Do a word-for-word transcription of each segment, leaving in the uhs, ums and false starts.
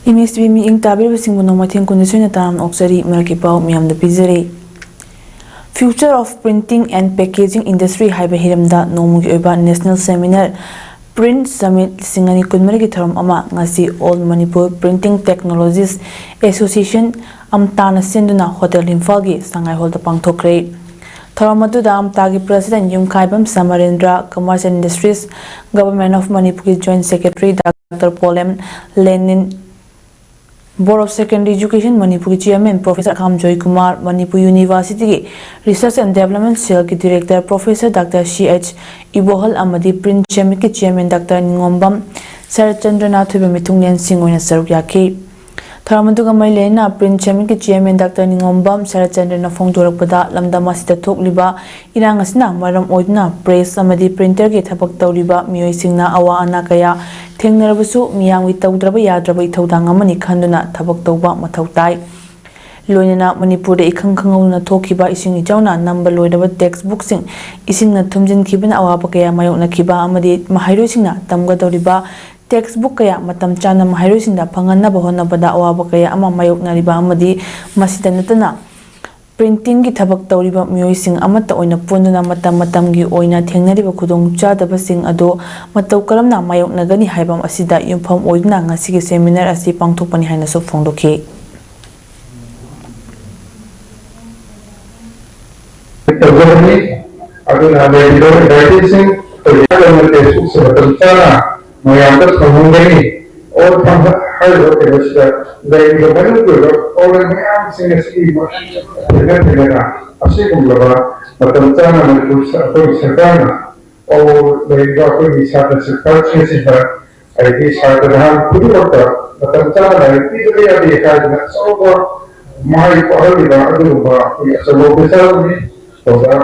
ꯏꯃꯦꯁ TV ꯃꯤꯠꯌꯦꯡ ꯇꯥꯕꯤꯔꯤꯕꯁꯤꯡꯕꯨ ꯅꯣꯡꯃꯥꯏꯊꯦꯡ ꯀꯨꯟꯅꯤꯊꯣꯏꯅ ꯇꯔꯥꯝꯅ ꯑꯣꯛꯆꯔꯤ꯫ ꯃꯔꯛꯀꯤ ꯄꯥꯎ ꯃꯌꯥꯝꯗ ꯄꯤꯖꯔꯤ꯫ Future of Printing and Packaging Industry ꯍꯥꯏꯕ ꯍꯤꯔꯝꯗ ꯅꯣꯡꯃꯒꯤ ꯑꯣꯏꯕ National Seminar Print Summit ꯂꯤꯁꯤꯡ ꯑꯅꯤ ꯀꯨꯟꯃꯔꯤꯒꯤ ꯊꯧꯔꯝ ꯑꯃ ꯉꯁꯤ All Manipur Printing Technologies Association, ꯑꯝꯇꯥꯅ ꯁꯤꯟꯗꯨꯅ ꯍꯣꯇꯦꯜ ꯏꯝꯐꯥꯜꯒꯤ ꯁꯉꯥꯏ ꯍꯣꯜꯗ ꯄꯥꯡꯊꯣꯛꯈ꯭ꯔꯦ꯫ ꯊꯧꯔꯝ ꯑꯗꯨꯗ ꯑꯝꯇꯥꯒꯤ President Yumkhaibam ꯁꯃꯔꯦꯟꯗ꯭ꯔ, Commerce and Industries, Government of Manipurꯒꯤ Joint Secretary Doctor Paul M Lenin, Board of Secondary Education ꯃꯅꯤꯄꯨꯔꯒꯤ Chairman Professor ꯑꯈꯥꯝ Joykumar, Manipur Universityꯒꯤ Research and Development Cellꯒꯤ Director Professor Doctor C H ꯏꯕꯣꯍꯜ ꯑꯃꯗꯤ Print Summitꯀꯤ Chairman Doctor ꯅꯤꯉꯣꯝꯕꯝ ꯁꯔꯠꯆꯟꯗ꯭ꯔꯅ ꯑꯊꯣꯏꯕ ꯃꯤꯊꯨꯡꯂꯦꯟꯁꯤꯡ ꯑꯣꯏꯅ ꯁꯔꯨꯛ ꯌꯥꯈꯤ꯫ ꯊꯧꯔꯝ ꯑꯗꯨꯒ ꯃꯔꯤ ꯂꯩꯅꯅ Print Summitꯀꯤ Chairman Doctor ꯅꯤꯉꯣꯝꯕꯝ ꯁꯔꯠꯆꯟꯗ꯭ꯔꯅ ꯐꯣꯡꯗꯣꯔꯛꯄꯗ, ꯂꯝꯗꯝ ꯑꯁꯤꯗ ꯊꯣꯛꯂꯤꯕ ꯏꯔꯥꯡ ꯑꯁꯤꯅ ꯃꯔꯝ ꯑꯣꯏꯗꯨꯅ press ꯑꯃꯗꯤ printerꯒꯤ ꯊꯕꯛ ꯇꯧꯔꯤꯕ ꯃꯤꯑꯣꯏꯁꯤꯡꯅ ꯑꯋꯥ ꯑꯅꯥ ꯀꯌꯥ ꯊꯦꯡꯅꯔꯕꯁꯨ, ꯃꯤꯌꯥꯝꯒꯤ ꯇꯧꯗ꯭ꯔꯕ ꯌꯥꯗ꯭ꯔꯕ ꯏꯊꯧꯗꯥꯡ ꯑꯃꯅꯤ ꯈꯟꯗꯨꯅ ꯊꯕꯛ ꯇꯧꯕ ꯃꯊꯧ ꯇꯥꯏ꯫ ꯂꯣꯏꯅꯅ ꯃꯅꯤꯄꯨꯔꯗ ꯏꯈꯪ ꯈꯪꯍꯧꯗꯅ ꯊꯣꯛꯈꯤꯕ ꯏꯁꯤꯡ ꯏꯆꯥꯎꯅ ꯅꯝꯕ ꯂꯣꯏꯔꯕ textbookꯁꯤꯡ ꯏꯁꯤꯡꯅ ꯊꯨꯝꯖꯤꯟꯈꯤꯕꯅ ꯑꯋꯥꯕ ꯀꯌꯥ ꯃꯥꯌꯣꯛꯅꯈꯤꯕ ꯑꯃꯗꯤ ꯃꯍꯩꯔꯣꯏꯁꯤꯡꯅ ꯇꯝꯒꯗꯧꯔꯤꯕ textbook ꯀꯌꯥ ꯃꯇꯝ ꯆꯥꯅ ꯃꯍꯩꯔꯣꯏꯁꯤꯡꯗ ꯐꯪꯍꯟꯅꯕ ꯍꯣꯠꯅꯕꯗ ꯑꯋꯥꯕ ꯀꯌꯥ ꯑꯃ ꯃꯥꯌꯣꯛꯅꯔꯤꯕ ꯑꯃꯗꯤ ꯃꯁꯤꯗ ꯅꯠꯇꯅ printingꯒꯤ ꯊꯕꯛ ꯇꯧꯔꯤꯕ ꯃꯤꯑꯣꯏꯁꯤꯡ ꯑꯃꯠꯇ ꯑꯣꯏꯅ ꯄꯨꯟꯗꯨꯅ ꯃꯇꯝ ꯃꯇꯝꯒꯤ ꯑꯣꯏꯅ ꯊꯦꯡꯅꯔꯤꯕ ꯈꯨꯗꯣꯡꯆꯥꯗꯕꯁꯤꯡ ꯑꯗꯨ ꯃꯇꯧ ꯀꯔꯝꯅ ꯃꯥꯌꯣꯛꯅꯒꯅꯤ ꯍꯥꯏꯕ ꯑꯁꯤꯗ ꯌꯨꯝꯐꯝ ꯑꯣꯏꯗꯨꯅ ꯉꯁꯤꯒꯤ seminar ꯑꯁꯤ ꯄꯥꯡꯊꯣꯛꯄꯅꯤ ꯍꯥꯏꯅꯁꯨ ꯐꯣꯡꯗꯣꯛꯈꯤ꯫ ꯇꯧꯖꯕꯅꯤ꯫ ꯑꯗꯨꯅ ꯂꯩꯔꯤꯕ inviteeꯁꯤꯡ ꯑꯩꯈꯣꯏ ꯌꯥꯝꯅ textbookꯁꯦ ꯃꯇꯝ ꯆꯥꯅ ꯃꯌꯥꯝꯗ ꯐꯪꯍꯟꯒꯅꯤ꯫ ꯑꯣ ꯐꯪꯍ-, ꯍꯥꯏꯔꯤꯕ ꯀꯩꯅꯣꯁꯤꯗ ꯂꯩꯔꯤꯕ ꯃꯅꯤꯄꯨꯔꯗ problem ꯃꯌꯥꯝꯁꯤꯡ ꯑꯁꯤꯒꯤ ꯊꯦꯡꯅ ꯊꯦꯡꯅꯅ ꯑꯁꯤꯒꯨꯝꯂꯕ ꯃꯇꯝ ꯆꯥꯅ ꯃꯅꯤꯄꯨꯔ ꯁ-, ꯑꯩꯈꯣꯏꯒꯤ ꯁꯔꯀꯥꯔꯅ ꯑꯣ ꯂꯩꯔꯤꯕ ꯑꯩꯈꯣꯏꯒꯤ ꯁꯥꯇ꯭ꯔ ꯁꯔꯀꯥꯔꯁꯤꯡꯁꯤꯗ ꯍꯥꯏꯗꯤ ꯁꯥꯇ꯭ꯔ ꯅꯍꯥ ꯈꯨꯗꯤꯡꯃꯛꯇ ꯃꯇꯝ ꯆꯥꯅ ꯂꯥꯏꯔꯤꯛ ꯄꯤꯗꯕ ꯌꯥꯗꯦ ꯍꯥꯏꯗꯅ ꯑꯆꯧꯕ ꯃꯥꯏ ꯄꯥꯛꯍꯜꯂꯤꯕ ꯑꯗꯨꯒꯨꯝꯕ ꯑꯩꯈꯣꯏꯒꯤ ꯑꯆꯧꯕ officerꯅꯤ ꯑꯣꯖꯥ꯫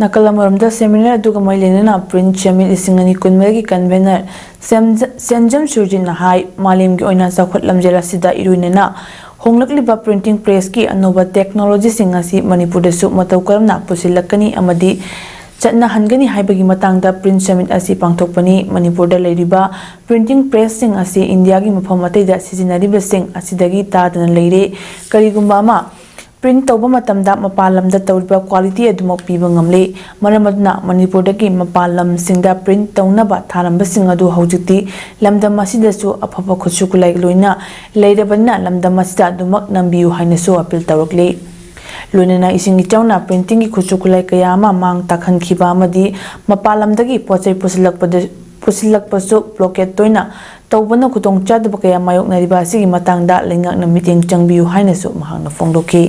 ꯅꯥꯀꯜ ꯑꯃꯔꯣꯝꯗ seminar ꯑꯗꯨꯒ ꯃꯔꯤ ꯂꯩꯅꯅ Print Summit ꯂꯤꯁꯤꯡ ꯑꯅꯤ ꯀꯨꯟꯃꯔꯤꯒꯤ convener ꯁꯦꯝꯖ-, ꯁꯦꯟꯖꯝ ꯁꯨꯔꯖꯤꯠꯅ ꯍꯥꯏ, ꯃꯥꯂꯦꯝꯒꯤ ꯑꯣꯏꯅ ꯆꯥꯎꯈꯠ ꯂꯝꯖꯦꯜ ꯑꯁꯤꯗ ꯏꯔꯣꯏꯅꯅ ꯍꯣꯡꯂꯛꯂꯤꯕ printing pressꯀꯤ ꯑꯅꯧꯕ technologyꯁꯤꯡ ꯑꯁꯤ ꯃꯅꯤꯄꯨꯔꯗꯁꯨ ꯃꯇꯧ ꯀꯔꯝꯅ ꯄꯨꯁꯤꯜꯂꯛꯀꯅꯤ ꯑꯃꯗꯤ ꯆꯠꯅꯍꯟꯒꯅꯤ ꯍꯥꯏꯕꯒꯤ ꯃꯇꯥꯡꯗ Print Summit ꯑꯁꯤ ꯄꯥꯡꯊꯣꯛꯄꯅꯤ꯫ ꯃꯅꯤꯄꯨꯔꯗ ꯂꯩꯔꯤꯕ printing pressꯁꯤꯡ ꯑꯁꯤ ꯏꯟꯗꯤꯌꯥꯒꯤ ꯃꯐꯝ ꯑꯇꯩꯗ ꯁꯤꯖꯤꯟꯅꯔꯤꯕꯁꯤꯡ ꯑꯁꯤꯗꯒꯤ ꯇꯥꯗꯅ ꯂꯩꯔꯦ꯫ ꯀꯔꯤꯒꯨꯝꯕ ꯑꯃ print ꯇꯧꯕ ꯃꯇꯝꯗ ꯃꯄꯥꯟ ꯂꯝꯗ ꯇꯧꯔꯤꯕ quality ꯑꯗꯨꯃꯛ ꯄꯤꯕ ꯉꯝꯂꯦ꯫ ꯃꯔꯝ ꯑꯗꯨꯅ ꯃꯅꯤꯄꯨꯔꯗꯒꯤ ꯃꯄꯥꯟ ꯂꯝꯁꯤꯡꯗ print ꯇꯧꯅꯕ ꯊꯥꯔꯝꯕꯁꯤꯡ ꯑꯗꯨ ꯍꯧꯖꯤꯛꯇꯤ ꯂꯝꯗꯝ ꯑꯁꯤꯗꯁꯨ ꯑꯐꯕ ꯈꯨꯠꯁꯨ ꯈꯨꯠꯂꯥꯏ ꯂꯣꯏꯅ ꯂꯩꯔꯕꯅꯤꯅ ꯂꯝꯗꯝ ꯑꯁꯤꯗ ꯑꯗꯨꯃꯛ ꯅꯝꯕꯤꯌꯨ ꯍꯥꯏꯅꯁꯨ appeal ꯇꯧꯔꯛꯂꯤ꯫ ꯂꯣꯏꯅꯅ ꯏꯁꯤꯡ ꯏꯆꯥꯎꯅ printingꯒꯤ ꯈꯨꯠꯁꯨ ꯈꯨꯠꯂꯥꯏ ꯀꯌꯥ ꯑꯃ ꯃꯥꯡ ꯇꯥꯛꯍꯟꯈꯤꯕ ꯑꯃꯗꯤ ꯃꯄꯥꯟ ꯂꯝꯗꯒꯤ ꯄꯣꯠ ꯆꯩ ꯄꯨꯁꯤꯜꯂꯛꯄꯗ, ꯄꯨꯁꯤꯜꯂꯛꯄꯁꯨ blockade ꯇꯣꯏꯅ ꯇꯧꯕꯅ ꯈꯨꯗꯣꯡꯆꯥꯗꯕ ꯀꯌꯥ ꯃꯥꯌꯣꯛꯅꯔꯤꯕ ꯑꯁꯤꯒꯤ ꯃꯇꯥꯡꯗ ꯂꯩꯉꯥꯛꯅ ꯃꯤꯠꯌꯦꯡ ꯆꯪꯕꯤꯌꯨ ꯍꯥꯏꯅꯁꯨ ꯃꯍꯥꯛꯅ ꯐꯣꯡꯗꯣꯛꯈꯤ꯫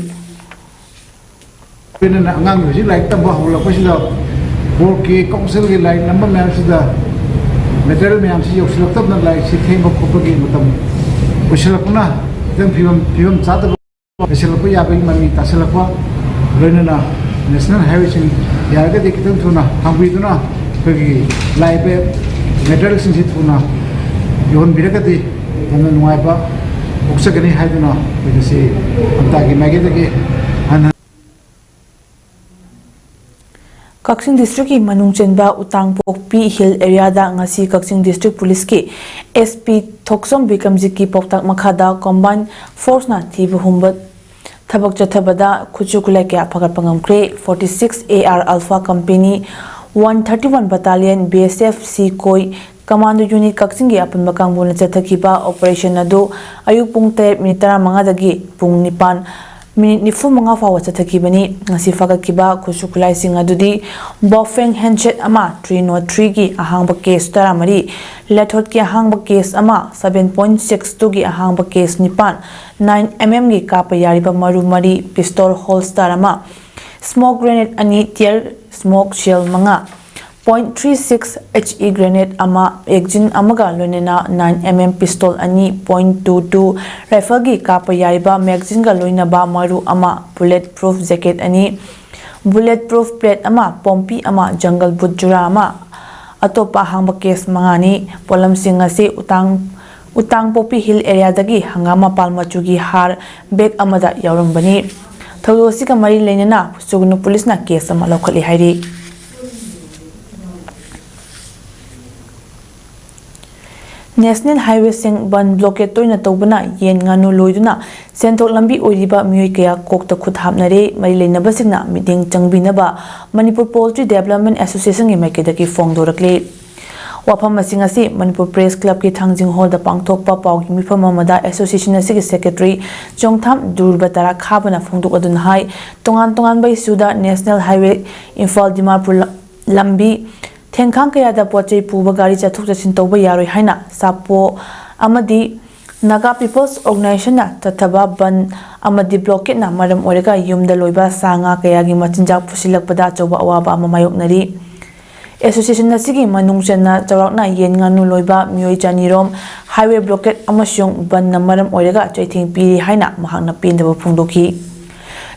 ꯂꯣꯏꯅꯅ ꯑꯉꯥꯡꯒꯤ ꯍꯧꯖꯤꯛ ꯂꯥꯏꯔꯤꯛ ꯇꯝꯕ ꯍꯧꯔꯛꯄꯁꯤꯗ boardꯀꯤ councilꯒꯤ ꯂꯥꯏꯔꯤꯛ ꯅꯝꯕ ꯃꯌꯥꯝꯁꯤꯗ material ꯃꯌꯥꯝꯁꯤ ꯌꯧꯁꯤꯜꯂꯛꯇꯕꯅ ꯂꯥꯏꯔꯤꯛꯁꯤ ꯊꯦꯡꯕ ꯈꯣꯠꯄꯒꯤ ꯃꯇꯝ ꯑꯣꯏꯁꯤꯜꯂꯛꯄꯅ ꯈꯤꯇꯪ ꯐꯤꯕꯝ ꯐꯤꯕꯝ ꯆꯥꯗꯕ ꯂꯩꯁꯤꯜꯂꯛꯄ ꯌꯥꯕꯒꯤ ꯃꯃꯤ ꯇꯥꯁꯤꯜꯂꯛꯄ꯫ ꯂꯣꯏꯅꯅ national highwayꯁꯤꯡ ꯌꯥꯔꯒꯗꯤ ꯈꯤꯇꯪ ꯊꯨꯅ ꯍꯥꯡꯕꯤꯗꯨꯅ ꯑꯩꯈꯣꯏꯒꯤ ꯂꯥꯛꯏꯕ materialꯁꯤꯡꯁꯤ ꯊꯨꯅ ꯌꯧꯍꯟꯕꯤꯔꯒꯗꯤ ꯌꯥꯝꯅ ꯅꯨꯡꯉꯥꯏꯕ ꯄꯣꯛꯆꯒꯅꯤ ꯍꯥꯏꯗꯨꯅ ꯑꯩꯈꯣꯏ ꯉꯁꯤ ꯑꯝꯇꯥꯒꯤ ꯃꯥꯏꯀꯩꯗꯒꯤ ꯍꯟꯅ ꯀꯛꯆꯤꯡ districtꯀꯤ ꯃꯅꯨꯡ ꯆꯟꯕ ꯎꯇꯥꯡꯄꯣꯛꯄꯤ Hill areaꯗ ꯉꯁꯤ ꯀꯛꯆꯤꯡ district policeꯀꯤ SP ꯊꯣꯛꯆꯣꯝ ꯕꯤꯀ꯭ꯔꯝꯖꯤꯠꯀꯤ ꯄꯥꯎꯇꯥꯛ ꯃꯈꯥꯗ combined forceꯅ ꯊꯤꯕ ꯍꯨꯝꯕ ꯊꯕꯛ ꯆꯠꯊꯕꯗ ꯈꯨꯠꯁꯨ ꯈꯨꯠꯂꯥꯏ ꯀꯌꯥ ꯐꯒꯠꯄ ꯉꯝꯈ꯭ꯔꯦ꯫ Forty six AR Alpha company, one thirty one battalion, BSF C ꯀꯣꯏ commando unit ꯀꯛꯆꯤꯡꯒꯤ ꯑꯄꯨꯟꯕ ꯀꯥꯡꯕꯨꯅ ꯆꯠꯊꯈꯤꯕ operation ꯑꯗꯨ ꯑꯌꯨꯛ ꯄꯨꯡ ꯇꯔꯦꯠ minute ꯇꯔꯥꯃꯉꯥꯗꯒꯤ ꯄꯨꯡ ꯅꯤꯄꯥꯟ minute ꯅꯤꯐꯨ ꯃꯉꯥ ꯐꯥꯎꯕ ꯆꯠꯊꯈꯤꯕꯅꯤ꯫ ꯉꯁꯤ ꯐꯒꯠꯈꯤꯕ ꯈꯨꯠꯁꯨ ꯈꯨꯠꯂꯥꯏꯁꯤꯡ ꯑꯗꯨꯗꯤ Baofeng handset ꯑꯃ, three not threeꯒꯤ ꯑꯍꯥꯡꯕ case ꯇꯔꯥꯃꯔꯤ, Lethotꯀꯤ ꯑꯍꯥꯡꯕ case ꯑꯃ, seven point six twoꯒꯤ ꯑꯍꯥꯡꯕ case ꯅꯤꯄꯥꯟ, nine mmꯒꯤ ꯀꯥꯞꯄ ꯌꯥꯔꯤꯕ ꯃꯔꯨ ꯃꯔꯤ, pistol holster ꯑꯃ, smoke grenade ꯑꯅꯤ, tear smoke shell ꯃꯉꯥ, point three six HE grenade ꯑꯃ, magazine ꯑꯃꯒ ꯂꯣꯏꯅꯅ nine mm pistol ꯑꯅꯤ, point two two rifleꯒꯤ ꯀꯥꯞꯄ ꯌꯥꯔꯤꯕ magazineꯒ ꯂꯣꯏꯅꯕ ꯃꯔꯨ ꯑꯃ, bullet proof jacket ꯑꯅꯤ, bullet proof plate ꯑꯃ, ꯄꯣꯝꯄꯤ ꯑꯃ, jungle boot ꯖꯨꯔꯥ ꯑꯃ, ꯑꯇꯣꯞꯄ ꯑꯍꯥꯡꯕ case ꯃꯉꯥꯅꯤ꯫ ꯄꯣꯠꯂꯝꯁꯤꯡ ꯑꯁꯤ ꯎꯇꯥꯡ, ꯎꯇꯥꯡꯄꯣꯛꯄꯤ Hill areaꯗꯒꯤ ꯍꯪꯒꯥꯝ ꯃꯄꯥꯜ ꯃꯆꯨꯒꯤ ꯍꯥꯔ bag ꯑꯃꯗ ꯌꯥꯎꯔꯝꯕꯅꯤ꯫ ꯊꯧꯗꯣꯛ ꯑꯁꯤꯒ ꯃꯔꯤ ꯂꯩꯅꯅ ꯁꯨꯒꯅꯨ policeꯅ case ꯑꯃ ꯂꯧꯈꯠꯂꯤ ꯍꯥꯏꯔꯤ꯫ ꯅꯦꯁꯅꯦꯜ ꯍꯥꯏꯋꯦꯁꯤꯡ ꯕꯟ ꯕ꯭ꯂꯣꯀꯦꯠ ꯇꯣꯏꯅ ꯇꯧꯕꯅ ꯌꯦꯟ ꯉꯥꯅꯨ ꯂꯣꯏꯗꯨꯅ ꯁꯦꯟꯊꯣꯛ ꯂꯝꯕꯤ ꯑꯣꯏꯔꯤꯕ ꯃꯤꯑꯣꯏ ꯀꯌꯥ ꯀꯣꯛꯇ ꯈꯨꯠ ꯍꯥꯞꯅꯔꯦ꯫ ꯃꯔꯤ ꯂꯩꯅꯕꯁꯤꯡꯅ ꯃꯤꯠꯌꯦꯡ ꯆꯪꯕꯤꯅꯕ ꯃꯅꯤꯄꯨꯔ ꯄꯣꯜꯇ꯭ꯔꯤ ꯗꯦꯕꯂꯞꯃꯦꯟ ꯑꯦꯁꯣꯁꯤꯌꯦꯁꯟꯒꯤ ꯃꯥꯏꯀꯩꯗꯒꯤ ꯐꯣꯡꯗꯣꯔꯛꯂꯤ꯫ ꯋꯥꯐꯝꯁꯤꯡ ꯑꯁꯤ ꯃꯅꯤꯄꯨꯔ ꯄ꯭ꯔꯦꯁ ꯀ꯭ꯂꯕꯀꯤ ꯊꯥꯡꯖꯤꯡ ꯍꯣꯜꯗ ꯄꯥꯡꯊꯣꯛꯄ ꯄꯥꯎꯒꯤ ꯃꯤꯐꯝ ꯑꯃꯗ ꯑꯦꯁꯣꯁꯤꯌꯦꯁꯟ ꯑꯁꯤꯒꯤ ꯁꯦꯀ꯭ꯔꯦꯇꯔꯤ ꯆꯣꯡꯊꯥꯝ ꯗꯨꯔꯕꯇꯔꯥ ꯈꯥꯕꯅ ꯐꯣꯡꯗꯣꯛꯂꯗꯨꯅ ꯍꯥꯏ꯫ ꯇꯣꯉꯥꯟ ꯇꯣꯉꯥꯟꯕ ꯏꯁꯨꯗ ꯅꯦꯁꯅꯦꯜ ꯍꯥꯏꯋꯦ ꯏꯝꯐꯥꯜ ꯗꯤꯃꯥꯄꯨꯔ ꯂꯝꯕꯤ ꯊꯦꯡꯈꯥꯡ ꯀꯌꯥꯗ ꯄꯣꯠ ꯆꯩ ꯄꯨꯕ ꯒꯥꯔꯤ ꯆꯠꯊꯣꯛ ꯆꯠꯁꯤꯟ ꯇꯧꯕ ꯌꯥꯔꯣꯏ ꯍꯥꯏꯅ ꯁꯥꯄꯣ ꯑꯃꯗꯤ ꯅꯥꯒꯥ ꯄꯤꯄꯜꯁ ꯑꯣꯔꯒꯅꯥꯏꯖꯦꯁꯟꯅ ꯆꯠꯊꯕ ꯕꯟ ꯑꯃꯗꯤ ꯕ꯭ꯂꯣꯀꯦꯠꯅ ꯃꯔꯝ ꯑꯣꯏꯔꯒ ꯌꯨꯝꯗ ꯂꯣꯏꯕ ꯁꯥ ꯉꯥ ꯀꯌꯥꯒꯤ ꯃꯆꯤꯟꯖꯥꯛ ꯄꯨꯁꯤꯜꯂꯛꯄꯗ ꯑꯆꯧꯕ ꯑꯋꯥꯕ ꯑꯃ ꯃꯥꯌꯣꯛꯅꯔꯤ꯫ ꯑꯦꯁꯣꯁꯤꯌꯦꯁꯟ ꯑꯁꯤꯒꯤ ꯃꯅꯨꯡ ꯆꯟꯅ ꯆꯥꯎꯔꯥꯛꯅ ꯌꯦꯟ ꯉꯥꯅꯨ ꯂꯣꯏꯕ ꯃꯤꯑꯣꯏ ꯆꯅꯤꯔꯣꯝ ꯍꯥꯏꯋꯦ ꯕ꯭ꯂꯣꯀꯦꯠ ꯑꯃꯁꯨꯡ ꯕꯟꯅ ꯃꯔꯝ ꯑꯣꯏꯔꯒ ꯆꯩꯊꯦꯡ ꯄꯤꯔꯤ ꯍꯥꯏꯅ ꯃꯍꯥꯛꯅ ꯄꯦꯟꯗꯕ ꯐꯣꯡꯗꯣꯛꯈꯤ꯫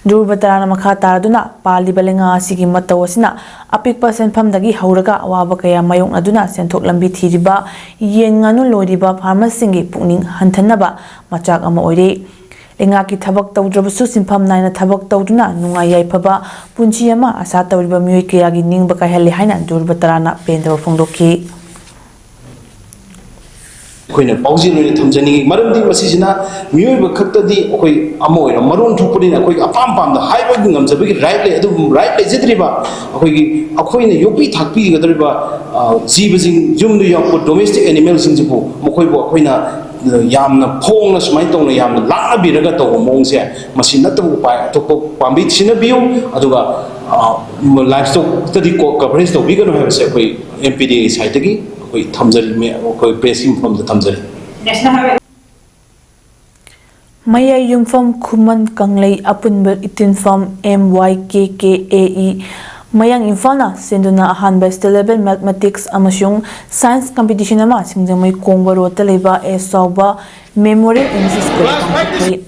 ꯗꯨꯔꯕꯇꯔꯥꯅ ꯃꯈꯥ ꯇꯥꯔꯗꯨꯅ ꯄꯥꯜꯂꯤꯕ ꯂꯩꯉꯥꯛ ꯑꯁꯤꯒꯤ ꯃꯇꯧ ꯑꯁꯤꯅ ꯑꯄꯤꯛꯄ ꯁꯦꯟꯐꯝꯗꯒꯤ ꯍꯧꯔꯒ ꯑꯋꯥꯕ ꯀꯌꯥ ꯃꯥꯌꯣꯛꯅꯗꯨꯅ ꯁꯦꯟꯊꯣꯛ ꯂꯝꯕꯤ ꯊꯤꯔꯤꯕ ꯌꯦꯟ ꯉꯥꯅꯨ ꯂꯣꯏꯔꯤꯕ ꯐꯥꯔꯃꯔꯁꯤꯡꯒꯤ ꯄꯨꯛꯅꯤꯡ ꯍꯟꯊꯅꯕ ꯃꯆꯥꯛ ꯑꯃ ꯑꯣꯏꯔꯦ꯫ ꯂꯩꯉꯥꯛꯀꯤ ꯊꯕꯛ ꯇꯧꯗ꯭ꯔꯕꯁꯨ ꯁꯤꯟꯐꯝ ꯅꯥꯏꯅ ꯊꯕꯛ ꯇꯧꯗꯨꯅ ꯅꯨꯡꯉꯥꯏ ꯌꯥꯏꯐꯕ ꯄꯨꯟꯁꯤ ꯑꯃ ꯑꯁꯥ ꯇꯧꯔꯤꯕ ꯃꯤꯑꯣꯏ ꯀꯌꯥꯒꯤ ꯅꯤꯡꯕ ꯀꯥꯏꯍꯜꯂꯦ ꯍꯥꯏꯅ ꯗꯨꯔꯕꯇꯔꯥꯅ ꯄꯦꯟꯗꯕ ꯐꯣꯡꯗꯣꯛꯈꯤ꯫ ꯑꯩꯈꯣꯏꯅ ꯄꯥꯎꯖꯦꯜ ꯑꯣꯏꯅ ꯊꯝꯖꯅꯤꯡꯉꯤ꯫ ꯃꯔꯝꯗꯤ ꯃꯁꯤꯁꯤꯅ ꯃꯤꯑꯣꯏꯕ ꯈꯛꯇꯗꯤ ꯑꯩꯈꯣꯏ ꯑꯃ ꯑꯣꯏꯔꯣ, ꯃꯔꯣꯟ ꯊꯣꯛꯄꯅꯤꯅ ꯑꯩꯈꯣꯏꯒꯤ ꯑꯄꯥꯝ ꯄꯥꯝꯗ ꯍꯥꯏꯕꯒꯤ ꯉꯝꯖꯕꯒꯤ ꯔꯥꯏꯠ ꯂꯩ꯫ ꯑꯗꯨꯕꯨ ꯔꯥꯏꯠ ꯂꯩꯖꯗ꯭ꯔꯤꯕ ꯑꯩꯈꯣꯏꯒꯤ, ꯑꯩꯈꯣꯏꯅ ꯌꯣꯛꯄꯤ ꯊꯥꯛꯄꯤꯒꯗꯧꯔꯤꯕ, ꯑ, ꯖꯤꯕꯁꯤꯡ, ꯌꯨꯝꯗ ꯌꯣꯛꯄ ꯗꯣꯃꯦꯁꯇꯤꯛ ꯑꯦꯅꯤꯃꯦꯜꯁꯤꯡꯁꯤꯕꯨ ꯃꯈꯣꯏꯕꯨ ꯑꯩꯈꯣꯏꯅ, ꯑ, ꯌꯥꯝꯅ ꯐꯣꯡꯅ ꯁꯨꯃꯥꯏꯅ ꯇꯧꯅ ꯌꯥꯝꯅ ꯂꯥꯛꯅꯕꯤꯔꯒ ꯇꯧꯕ ꯃꯑꯣꯡꯁꯦ, ꯃꯁꯤ ꯅꯠꯇꯕ ꯎꯄꯥꯏ ꯑꯇꯣꯞꯄ ꯄꯥꯝꯕꯩ ꯁꯤꯖꯤꯟꯅꯕꯤꯌꯨ꯫ ꯑꯗꯨꯒ, ꯑ, ꯂꯥꯏꯐ ꯁ꯭ꯇꯣꯛꯇꯗꯤ ꯀꯣ-, ꯀꯚꯔꯦꯖ ꯇꯧꯕꯤꯒꯅꯨ ꯍꯥꯏꯕꯁꯦ ꯑꯩꯈꯣꯏ ꯑꯦꯝ ꯄꯤ ꯗꯤ ꯑꯦꯒꯤ ꯁꯥꯏꯠꯇꯒꯤ ꯑꯩꯈꯣꯏ ꯊꯝꯖꯔꯤ, ꯃꯦ-, ꯑꯩꯈꯣꯏ ꯄ꯭ꯔꯦꯁꯀꯤ ꯃꯐꯝꯗ ꯊꯝꯖꯔꯤ꯫ ꯃꯌꯥꯏ ꯌꯨꯝꯐꯝ ꯈꯨꯃꯟ ꯀꯪꯂꯩ ꯑꯄꯨꯟꯕ ꯏꯇꯤꯟꯐꯝ, M Y K K A E, ꯃꯌꯥꯡ ꯏꯝꯐꯥꯜꯅ ꯁꯤꯟꯗꯨꯅ ꯑꯍꯥꯟꯕ state level mathematics ꯑꯃꯁꯨꯡ science competition ꯑꯃ ꯁꯤꯡꯖꯃꯩ ꯀꯣꯡꯕ ꯔꯣꯗꯇ ꯂꯩꯕ ꯑꯦꯁ ꯆꯥꯎꯕ Memorial English School ꯗ ꯄꯥꯡꯊꯣꯛꯈꯤ꯫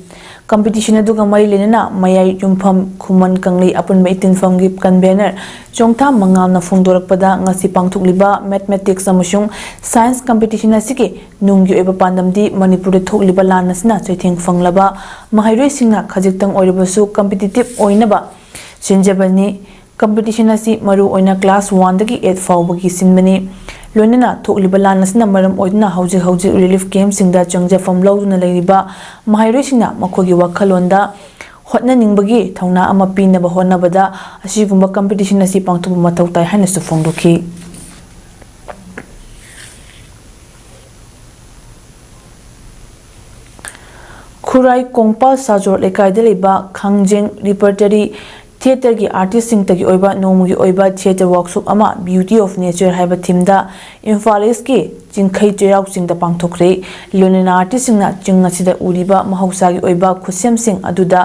Competition ꯑꯗꯨꯒ ꯃꯔꯤ ꯂꯩꯅꯅ ꯃꯌꯥꯏ ꯌꯨꯝꯐꯝ ꯈꯨꯃꯟ ꯀꯪꯂꯩ ꯑꯄꯨꯟꯕ ꯏꯇꯤꯟꯐꯝꯒꯤ convener ꯆꯣꯡꯊꯥꯝ ꯃꯉꯥꯜꯅ ꯐꯣꯡꯗꯣꯔꯛꯄꯗ, ꯉꯁꯤ ꯄꯥꯡꯊꯣꯛꯂꯤꯕ mathematics ꯑꯃꯁꯨꯡ science competition ꯑꯁꯤꯒꯤ ꯅꯨꯡꯒꯤ ꯑꯣꯏꯕ ꯄꯥꯟꯗꯝꯗꯤ ꯃꯅꯤꯄꯨꯔꯗ ꯊꯣꯛꯂꯤꯕ ꯂꯥꯟ ꯑꯁꯤꯅ ꯆꯩꯊꯦꯡ ꯐꯪꯂꯕ ꯃꯍꯩꯔꯣꯏꯁꯤꯡꯅ ꯈꯖꯤꯛꯇꯪ ꯑꯣꯏꯔꯕꯁꯨ competitive ꯑꯣꯏꯅꯕ ꯁꯤꯟꯖꯕꯅꯤ꯫ Competition ꯑꯁꯤ ꯃꯔꯨ ꯑꯣꯏꯅ class one ꯗꯒꯤ eight ꯐꯥꯎꯕꯒꯤ ꯁꯤꯟꯕꯅꯤ꯫ ꯂꯣꯏꯅꯅ ꯊꯣꯛꯂꯤꯕ ꯂꯥꯟ ꯑꯁꯤꯅ ꯃꯔꯝ ꯑꯣꯏꯗꯨꯅ ꯍꯧꯖꯤꯛ ꯍꯧꯖꯤꯛ ꯔꯤꯂꯤꯐ ꯀꯦꯝꯞꯁꯤꯡꯗ ꯆꯪꯖꯐꯝ ꯂꯧꯗꯨꯅ ꯂꯩꯔꯤꯕ ꯃꯍꯩꯔꯣꯏꯁꯤꯡꯅ ꯃꯈꯣꯏꯒꯤ ꯋꯥꯈꯜꯂꯣꯟꯗ ꯍꯣꯠꯅꯅꯤꯡꯕꯒꯤ ꯊꯧꯅꯥ ꯑꯃ ꯄꯤꯅꯕ ꯍꯣꯠꯅꯕꯗ ꯑꯁꯤꯒꯨꯝꯕ ꯀꯝꯄꯤꯇꯤꯁꯟ ꯑꯁꯤ ꯄꯥꯡꯊꯣꯛꯄ ꯃꯊꯧ ꯇꯥꯏ ꯍꯥꯏꯅꯁꯨ ꯐꯣꯡꯗꯣꯛꯈꯤ꯫ ꯈꯨꯔꯥꯏ ꯀꯣꯡꯄꯥꯜ ꯁꯥꯖꯣꯔ ꯂꯩꯀꯥꯏꯗ ꯂꯩꯕ ꯈꯥꯡꯖꯦꯡ ꯔꯤꯄꯔꯇꯔꯤ ꯊꯤꯌꯦꯇꯔꯒꯤ ꯑꯥꯔꯇꯤꯁꯁꯤꯡꯇꯒꯤ ꯑꯣꯏꯕ ꯅꯣꯡꯃꯒꯤ ꯑꯣꯏꯕ ꯊꯤꯌꯦꯇꯔ ꯋꯥꯔꯛꯁꯣꯞ ꯑꯃ ꯕ꯭ꯌꯨꯇꯤ ꯑꯣꯐ ꯅꯦꯆꯔ ꯍꯥꯏꯕ ꯊꯤꯝꯗ ꯏꯝꯐꯥꯜ ꯏꯁꯀꯤ ꯆꯤꯡꯈꯩ ꯆꯩꯔꯥꯎ ꯆꯤꯡꯗ ꯄꯥꯡꯊꯣꯛꯈ꯭ꯔꯦ꯫ ꯂꯣꯏꯅꯅ ꯑꯥꯔꯇꯤꯁꯁꯤꯡꯅ ꯆꯤꯡ ꯑꯁꯤꯗ ꯎꯔꯤꯕ ꯃꯍꯧꯁꯥꯒꯤ ꯑꯣꯏꯕ ꯈꯨꯠꯁꯦꯝꯁꯤꯡ ꯑꯗꯨꯗ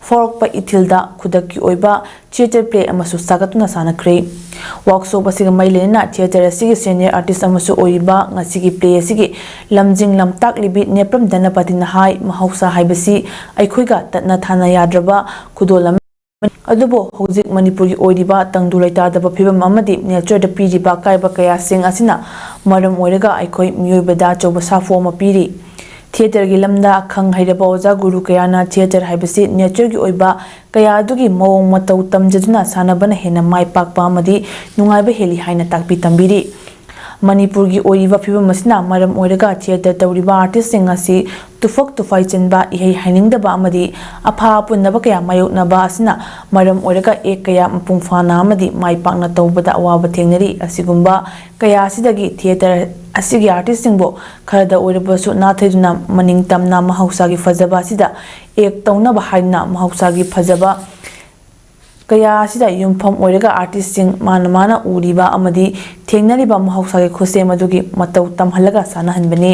ꯐꯥꯎꯔꯛꯄ ꯏꯊꯤꯜꯗ ꯈꯨꯗꯛꯀꯤ ꯑꯣꯏꯕ ꯊꯤꯌꯦꯇꯔ ꯄ꯭ꯂꯦ ꯑꯃꯁꯨ ꯁꯥꯒꯠꯇꯨꯅ ꯁꯥꯟꯅꯈ꯭ꯔꯦ꯫ ꯋꯥꯔꯛꯁꯣꯞ ꯑꯁꯤꯒ ꯃꯔꯤ ꯂꯩꯅꯅ ꯊꯤꯌꯦꯇꯔ ꯑꯁꯤꯒꯤ ꯁꯦꯅꯤꯌꯔ ꯑꯥꯔꯇꯤꯁ ꯑꯃꯁꯨ ꯑꯣꯏꯔꯤꯕ ꯉꯁꯤꯒꯤ ꯄ꯭ꯂꯦ ꯑꯁꯤꯒꯤ ꯂꯝꯖꯤꯡ ꯂꯝꯇꯥꯛꯂꯤꯕꯤ ꯅꯦꯄ꯭ꯔꯝ ꯙꯅꯄꯇꯤꯅ ꯍꯥꯏ, ꯃꯍꯧꯁꯥ ꯍꯥꯏꯕꯁꯤ ꯑꯩꯈꯣꯏꯒ ꯇꯠꯅ ꯊꯥꯅ ꯌꯥꯗ꯭ꯔꯕ ꯈꯨꯗꯣꯜ ꯑꯃꯅꯤ꯫ ꯑꯗꯨꯕꯨ ꯍꯧꯖꯤꯛ ꯃꯅꯤꯄꯨꯔꯒꯤ ꯑꯣꯏꯔꯤꯕ ꯇꯪꯗꯨ ꯂꯩꯇꯥꯗꯕ ꯐꯤꯕꯝ ꯑꯃꯗꯤ ꯅꯦꯆꯔꯗ ꯄꯤꯔꯤꯕ ꯑꯀꯥꯏꯕ ꯀꯌꯥꯁꯤꯡ ꯑꯁꯤꯅ ꯃꯔꯝ ꯑꯣꯏꯔꯒ ꯑꯩꯈꯣꯏ ꯃꯤꯑꯣꯏꯕꯗ ꯑꯆꯧꯕ ꯁꯥꯐꯨ ꯑꯃ ꯄꯤꯔꯤ꯫ ꯊꯤꯌꯦꯇꯔꯒꯤ ꯂꯝꯗ ꯈꯪ ꯍꯩꯔꯕ ꯑꯣꯖꯥ ꯒꯨꯔꯨ ꯀꯌꯥꯅ ꯊꯤꯌꯦꯇꯔ ꯍꯥꯏꯕꯁꯤ ꯅꯦꯆꯔꯒꯤ ꯑꯣꯏꯕ ꯀꯌꯥ ꯑꯗꯨꯒꯤ ꯃꯑꯣꯡ ꯃꯇꯧ ꯇꯝꯖꯗꯨꯅ ꯁꯥꯟꯅꯕꯅ ꯍꯦꯟꯅ ꯃꯥꯏ ꯄꯥꯛꯄ ꯑꯃꯗꯤ ꯅꯨꯡꯉꯥꯏꯕ ꯍꯦꯜꯂꯤ ꯍꯥꯏꯅ ꯇꯥꯛꯄꯤ ꯇꯝꯕꯤꯔꯤ꯫ ꯃꯅꯤꯄꯨꯔꯒꯤ ꯑꯣꯏꯔꯤꯕ ꯐꯤꯕꯝ ꯑꯁꯤꯅ ꯃꯔꯝ ꯑꯣꯏꯔꯒ ꯊꯤꯌꯦꯇꯔ ꯇꯧꯔꯤꯕ ꯑꯥꯔꯇꯤꯁꯁꯤꯡ ꯑꯁꯤ ꯇꯨꯐꯛ ꯇꯨꯐꯥꯏ ꯆꯦꯟꯕ, ꯏꯍꯩ ꯍꯩꯅꯤꯡꯗꯕ ꯑꯃꯗꯤ ꯑꯐ ꯑꯄꯨꯟꯅꯕ ꯀꯌꯥ ꯃꯥꯌꯣꯛꯅꯕ ꯑꯁꯤꯅ ꯃꯔꯝ ꯑꯣꯏꯔꯒ ꯑꯦꯛ ꯀꯌꯥ ꯃꯄꯨꯡ ꯐꯥꯅ ꯑꯃꯗꯤ ꯃꯥꯏ ꯄꯥꯛꯅ ꯇꯧꯕꯗ ꯑꯋꯥꯕ ꯊꯦꯡꯅꯔꯤ꯫ ꯑꯁꯤꯒꯨꯝꯕ ꯀꯌꯥ ꯑꯁꯤꯗꯒꯤ ꯊꯤꯌꯦꯇꯔ ꯑꯁꯤꯒꯤ ꯑꯥꯔꯇꯤꯁꯁꯤꯡꯕꯨ ꯈꯔꯗ ꯑꯣꯏꯔꯕꯁꯨ ꯅꯥꯊꯩꯗꯨꯅ ꯃꯅꯤꯡ ꯇꯝꯅ ꯃꯍꯧꯁꯥꯒꯤ ꯐꯖꯕ ꯑꯁꯤꯗ ꯑꯦꯛ ꯇꯧꯅꯕ ꯍꯥꯏꯗꯨꯅ ꯃꯍꯧꯁꯥꯒꯤ ꯐꯖꯕ ꯀꯌꯥ ꯑꯁꯤꯗ ꯌꯨꯝꯐꯝ ꯑꯣꯏꯔꯒ ꯑꯥꯔꯇꯤꯁꯁꯤꯡ ꯃꯥꯅ ꯃꯥꯅ ꯎꯔꯤꯕ ꯑꯃꯗꯤ ꯊꯦꯡꯅꯔꯤꯕ ꯃꯍꯧꯁꯥꯒꯤ ꯈꯨꯠꯁꯦꯝ ꯑꯗꯨꯒꯤ ꯃꯇꯧ ꯇꯝꯍꯜꯂꯒ ꯁꯥꯟꯅꯍꯟꯕꯅꯤ꯫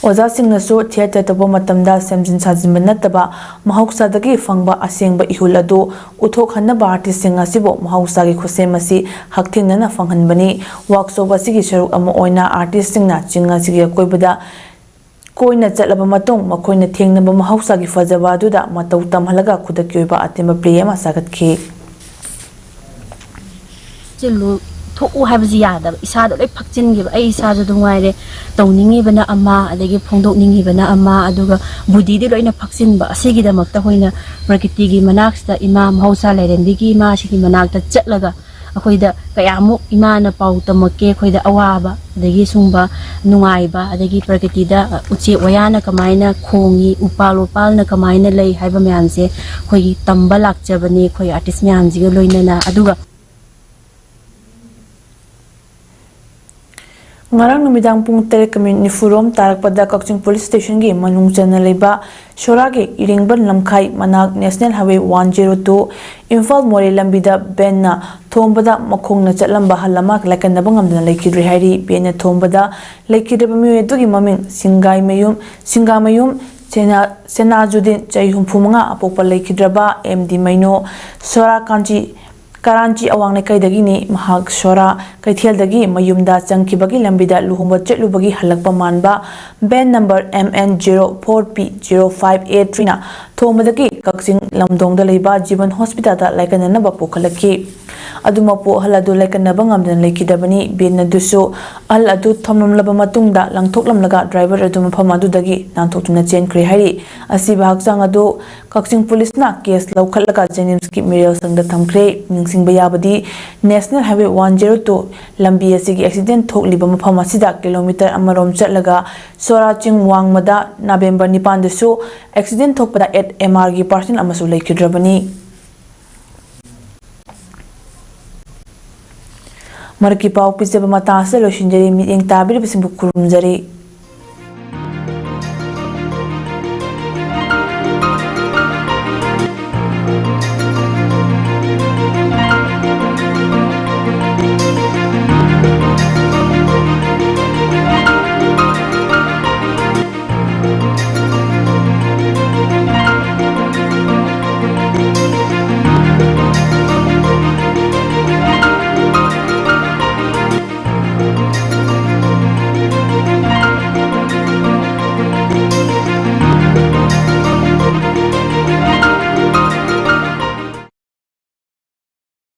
ꯑꯣꯖꯥꯁꯤꯡꯅꯁꯨ ꯊꯤꯌꯦꯇꯔ ꯇꯧꯕ ꯃꯇꯝꯗ ꯁꯦꯝꯖꯤꯟ ꯁꯥꯖꯤꯟꯕ ꯅꯠꯇꯕ ꯃꯍꯧꯁꯥꯗꯒꯤ ꯐꯪꯕ ꯑꯁꯦꯡꯕ ꯏꯍꯨꯜ ꯑꯗꯨ ꯎꯠꯊꯣꯛꯍꯟꯅꯕ ꯑꯥꯔꯇꯤꯁꯁꯤꯡ ꯑꯁꯤꯕꯨ ꯃꯍꯧꯁꯥꯒꯤ ꯈꯨꯠꯁꯦꯝ ꯑꯁꯤ ꯍꯛꯊꯦꯡꯅꯅ ꯐꯪꯍꯟꯕꯅꯤ꯫ ꯋꯥꯔꯛꯁꯣꯞ ꯑꯁꯤꯒꯤ ꯁꯔꯨꯛ ꯑꯃ ꯑꯣꯏꯅ ꯑꯥꯔꯇꯤꯁꯁꯤꯡꯅ ꯆꯤꯡ ꯑꯁꯤꯒꯤ ꯑꯀꯣꯏꯕꯗ ꯀꯣꯏꯅ ꯆꯠꯂꯕ ꯃꯇꯨꯡ ꯃꯈꯣꯏꯅ ꯊꯦꯡꯅꯕ ꯃꯍꯧꯁꯥꯒꯤ ꯐꯖꯕ ꯑꯗꯨꯗ ꯃꯇꯧ ꯇꯝꯍꯜꯂꯒ ꯈꯨꯗꯛꯀꯤ ꯑꯣꯏꯕ ꯑꯇꯦꯟꯕ ꯄ꯭ꯂꯦ ꯑꯃ ꯁꯥꯒꯠꯈꯤ꯫ ꯆꯤꯜꯂꯨ, ꯊꯣꯛꯎ ꯍꯥꯏꯕꯁꯤ ꯌꯥꯗꯕ, ꯏꯁꯥꯗ ꯂꯣꯏ ꯐꯛꯆꯤꯟꯈꯤꯕ꯫ ꯑꯩ ꯏꯁꯥꯁꯨ ꯑꯗꯨꯝ ꯉꯥꯏꯔꯦ, ꯇꯧꯅꯤꯡꯉꯤꯕꯅ ꯑꯃ, ꯑꯗꯒꯤ ꯐꯣꯡꯗꯣꯛꯅꯤꯡꯉꯤꯕꯅ ꯑꯃ, ꯑꯗꯨꯒ ꯕꯨꯙꯤꯗꯤ ꯂꯣꯏꯅ ꯐꯛꯆꯤꯟꯕ꯫ ꯑꯁꯤꯒꯤꯗꯃꯛꯇ ꯑꯩꯈꯣꯏꯅ ꯄ꯭ꯔꯀꯤꯇꯤꯒꯤ ꯃꯅꯥꯛꯁꯤꯗ, ꯏꯃꯥ ꯃꯍꯧꯁꯥ ꯂꯥꯏꯔꯦꯝꯕꯤꯒꯤ ꯏꯃꯥꯁꯤꯒꯤ ꯃꯅꯥꯛꯇ ꯆꯠꯂꯒ ꯑꯩꯈꯣꯏꯗ ꯀꯌꯥꯃꯨꯛ ꯏꯃꯥꯅ ꯄꯥꯎ ꯇꯝꯃꯛꯀꯦ, ꯑꯩꯈꯣꯏꯗ ꯑꯋꯥꯕ, ꯑꯗꯒꯤ ꯁꯨꯝꯕ ꯅꯨꯡꯉꯥꯏꯕ, ꯑꯗꯒꯤ ꯄ꯭ꯔꯀꯤꯇꯤꯗ, ꯑ, ꯎꯆꯦꯛ ꯋꯥꯌꯥꯅ ꯀꯃꯥꯏꯅ ꯈꯣꯡꯉꯤ, ꯎꯄꯥꯜ ꯋꯥꯄꯥꯜꯅ ꯀꯃꯥꯏꯅ ꯂꯩ ꯍꯥꯏꯕ ꯃꯌꯥꯝꯁꯦ ꯑꯩꯈꯣꯏꯒꯤ ꯇꯝꯕ ꯂꯥꯛꯆꯕꯅꯤ, ꯑꯩꯈꯣꯏ ꯑꯥꯔꯇꯤꯁ ꯃꯌꯥꯝꯁꯤꯒ ꯂꯣꯏꯅꯅ꯫ ꯑꯗꯨꯒ ꯉꯔꯥꯡ ꯅꯨꯃꯤꯗꯥꯡ ꯄꯨꯡ ꯇꯔꯦꯠꯀ ꯃꯤꯅꯤꯠ ꯅꯤꯐꯨꯔꯣꯝ ꯇꯥꯔꯛꯄꯗ ꯀꯛꯆꯤꯡ ꯄꯨꯂꯤꯁ ꯁ꯭ꯇꯦꯁꯟꯒꯤ ꯃꯅꯨꯡ ꯆꯟꯅ ꯂꯩꯕ ꯁꯣꯔꯥꯒꯤ ꯏꯔꯦꯡꯕꯟ ꯂꯝꯈꯥꯏ ꯃꯅꯥꯛ national highway one zero two Imphal ꯃꯣꯔꯦ ꯂꯝꯕꯤꯗ ꯕꯦꯟꯅ ꯊꯣꯝꯕꯗ ꯃꯈꯣꯡꯅ ꯆꯠꯂꯝꯕ ꯑꯍꯜ ꯑꯃ ꯂꯥꯏꯀꯠꯅꯕ ꯉꯝꯗꯅ ꯂꯩꯈꯤꯗ꯭ꯔꯦ ꯍꯥꯏꯔꯤ꯫ ꯕꯦꯟꯅ ꯊꯣꯝꯕꯗ ꯂꯩꯈꯤꯗ꯭ꯔꯕ ꯃꯤꯑꯣꯏ ꯑꯗꯨꯒꯤ ꯃꯃꯤꯡ ꯁꯤꯡꯒꯥꯏꯃꯌꯨꯝ, ꯁꯤꯡꯒꯥꯃꯌꯨꯝ ꯁꯦꯅꯥ-, ꯁꯦꯅꯥꯖꯨꯗꯤꯟ, ꯆꯍꯤ ꯍꯨꯝꯐꯨ ꯃꯉꯥ, ꯑꯄꯣꯛꯄ ꯂꯩꯈꯤꯗ꯭ꯔꯕ ꯑꯦꯝ ꯗꯤ ꯃꯩꯅꯣ, ꯁꯣꯔꯥ ꯀꯥꯟꯆꯤ, ꯀꯔꯥꯟꯆꯤ ꯑꯋꯥꯡ ꯂꯩꯀꯥꯏꯗꯒꯤꯅꯤ꯫ ꯃꯍꯥꯛ ꯁꯣꯔꯥ ꯀꯩꯊꯦꯜꯗꯒꯤ ꯃꯌꯨꯝꯗ ꯆꯪꯈꯤꯕꯒꯤ ꯂꯝꯕꯤꯗ ꯂꯨꯍꯣꯡꯕ ꯆꯠꯂꯨꯕꯒꯤ ꯍꯜꯂꯛꯄ ꯃꯥꯟꯕ van number M N zero four P zero five eight ꯊ꯭ꯔꯤꯅ ꯊꯣꯝꯕꯗꯒꯤ ꯀꯛꯆꯤꯡ ꯂꯝꯗꯣꯡꯗ ꯂꯩꯕ ꯖꯤꯕꯟ ꯍꯣꯁꯄꯤꯇꯥꯜꯗ ꯂꯥꯏꯀꯠꯅꯅꯕ ꯄꯨꯈꯠꯂꯛꯈꯤ꯫ ꯑꯗꯨꯃꯛꯄꯨ ꯑꯍꯜ ꯑꯗꯨ ꯂꯥꯏꯀꯠꯅꯕ ꯉꯝꯗꯅ ꯂꯩꯈꯤꯗꯕꯅꯤ꯫ ꯕꯦꯟ ꯑꯗꯨꯁꯨ ꯑꯍꯜ ꯑꯗꯨ ꯊꯣꯝꯂꯝꯂꯕ ꯃꯇꯨꯡꯗ ꯂꯪꯊꯣꯛꯂꯝꯂꯒ ꯗ꯭ꯔꯥꯏꯚꯔ ꯑꯗꯨ ꯃꯐꯝ ꯑꯗꯨꯗꯒꯤ ꯅꯥꯟꯊꯣꯛꯇꯨꯅ ꯆꯦꯟꯈ꯭ꯔꯦ ꯍꯥꯏꯔꯤ꯫ ꯑꯁꯤꯕ ꯍꯛꯆꯥꯡ ꯑꯗꯨ ꯀꯛꯆꯤꯡ ꯄꯨꯂꯤꯁꯅ ꯀꯦꯁ ꯂꯧꯈꯠꯂꯒ ꯖꯦꯅꯤꯝꯁꯀꯤ ꯃꯤꯔꯦꯜ ꯁꯪꯗ ꯊꯝꯈ꯭ꯔꯦ꯫ ꯅꯤꯡꯁꯤꯡꯕ ꯌꯥꯕꯗꯤ, national highway one zero two ꯂꯝꯕꯤ ꯑꯁꯤꯒꯤ ꯑꯦꯛꯁꯤꯗꯦꯟ ꯊꯣꯛꯂꯤꯕ ꯃꯐꯝ ꯑꯁꯤꯗ ꯀꯤꯂꯣꯃꯤꯇꯔ ꯑꯃꯔꯣꯝ ꯆꯠꯂꯒ ꯁꯣꯔꯥ ꯆꯤꯡ ꯋꯥꯡꯃꯗ ꯅꯕꯦꯝꯕꯔ ꯅꯤꯄꯥꯟꯗꯁꯨ ꯑꯦꯛꯁꯤꯗꯦꯟ ꯊꯣꯛꯄꯗ ꯑꯦꯠ ꯑꯦꯝ ꯑꯥꯔꯒꯤ ꯄꯥꯔꯁꯟ ꯑꯃꯁꯨ ꯂꯩꯈꯤꯗ꯭ꯔꯕꯅꯤ꯫ ꯃꯔꯛꯀꯤ ꯄꯥꯎ ꯄꯤꯖꯕ ꯃꯇꯥꯡ ꯑꯁꯤꯗ ꯂꯣꯏꯁꯤꯟꯖꯔꯤ꯫ ꯃꯤꯠꯌꯦꯡ ꯇꯥꯕꯤꯔꯤꯕꯁꯤꯡꯕꯨ ꯈꯨꯔꯨꯝꯖꯔꯤ꯫